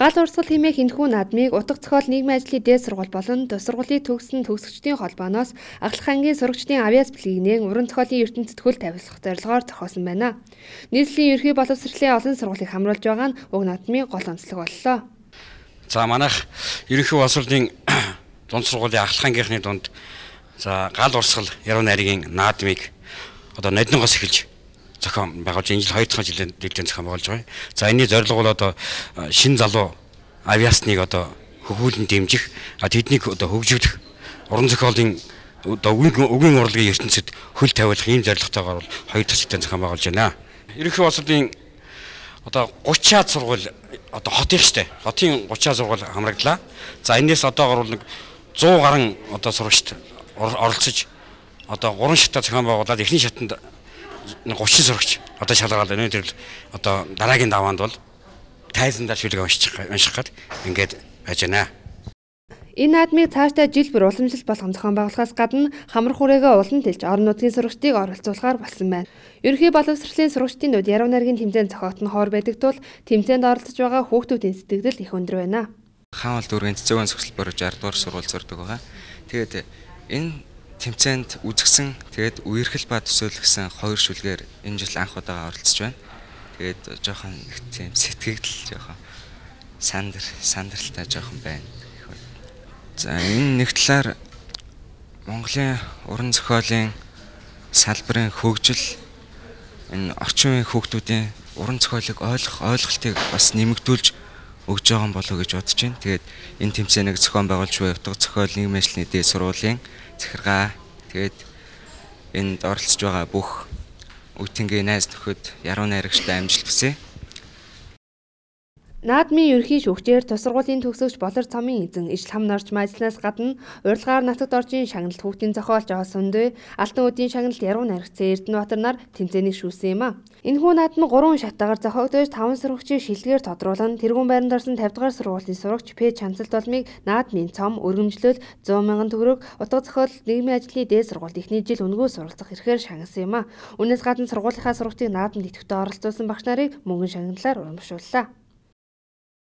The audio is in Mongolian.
Гал урсгал хэмээх энэхүү наадмыг утга зохиол нийгмийн ажлын дээд сургууль болон тус сургуулийн төгссөн төгсөгчдийн холбооноос ахлах ангийн сурагчдын авиас бэлгийг уран зохиолын ертөнцид хөл тавилах зорилгоор зохиосон байна. Нийслэлийн ерөнхий боловсролын олон сургуулийг хамруулж байгаа нь уг наадмын гол онцлог боллоо. За манайх ерөнхий боловсролын дунд сургуулийн ахлах ангийнхны дунд за гал урсгал яруу найргийн наадмыг одоо ноднонгоос эхэлж зохион байгуулж энэ жил 2 дахь жилийн зохион байгуулж байгаа. За энэний зорилго бол одоо шинэ залуу авиасныг одоо хөхүүлэн дэмжих, тэднийг одоо хөгжүүлэх, уран зохиолын одоо үгийн урлагийн ертөнцид хөл тавиулах ийм зорилготойгоор бол 2 дахь жилийн зохион байгуулж байна. Ерөнхий боловсролын одоо 30-аад сургууль одоо хотын штэ. Хотын 30-аад сургууль хамрагдлаа. За энэс одоогор бол нэг 100 гаруй одоо сурагчид оролцож одоо 3 шатаа зохион байгуулад эхний шатанд 30 сурагч одоо шалгаалаа. Өнөөдөр л одоо дараагийн даваанд бол тайзандаа шүлэг унших гээд ингээд байж байна. Энэ наадмыг цаашдаа жил бүр уламжлалт болгон зохион байгуулахаас гадна хамрах хүрээгээ улам тэлж орон нутгийн сурагчдыг оролцуулахаар болсон байна. Ерөнхий боловсролын сурагчдын дунд яруу найргийн тэмцээн зохиогдсон ховор байдаг тул тэмцээнд оролцож байгаа хүүхдүүдийн сэтгэгдэл их өндөр байна. Хаан дүүргийн Цэцэгэн согсолбор 60 дугаар сургууль сурдаг байгаа. Тэгээд энэ тэмцээнд үзэгсэн, тэгээд үерхэл ба төсөөлөгсөн хоёр шүлгээр энэ жил анх удаага оролцож байна. Тэгээд жоохон нэг тийм сэтгэгдэл жоохон сандралтай жоохон байна. За энэ нэг талаар Монголын уран зохиолын салбарын хөгжил, энэ орчин үеийн хүүхдүүдийн уран зохиолыг ойлгох ойлголтыг бас нэмэгдүүлж өгж байгаа юм болоо гэж бодож байна. Тэгээд энэ тэмцээнийг зохион байгуулж буй утга зохиол нийгмийн ажлын дээд сургуулийн захиргаа, тэгээд энд оролцож байгаа бүх үтэнгийн найз нөхөд яруу найрагчтай амжилт хүсье. Наадмын ерөнхий шүүгчээр тус сургуулийн төгсөгч Болор цомын эзэн Ижил хам норж ажилласнаас гадна урилгаар нутагт оржийн шагналт хүүхдийн зохиолч Оосондөө Алтан үдийн шагналт яруу найрагч Эрдэнэбаатар нар тэмцээнийг шүүсэн юм а. Энэхүү наадам 3 шаттайгаар зохиогдож 5 сурагчийг шилдгээр тодруулан тэргүүн байранд орсон 50 дугаар сургуулийн сурагч П Чанцалд болмыг наадмын цом өргөмжлөл 100 мянган төгрөг утга зохиол нийгмийн ажлын дээд сургуульд эхний жил үнэгүй суралцах эрхээр шагнасан юм а. Үүнээс гадна сургуулийнхаа сурагчдыг наадамд идэвхтэй оролцуулсан багш нарыг мөнгөн шагналаар урамшууллаа.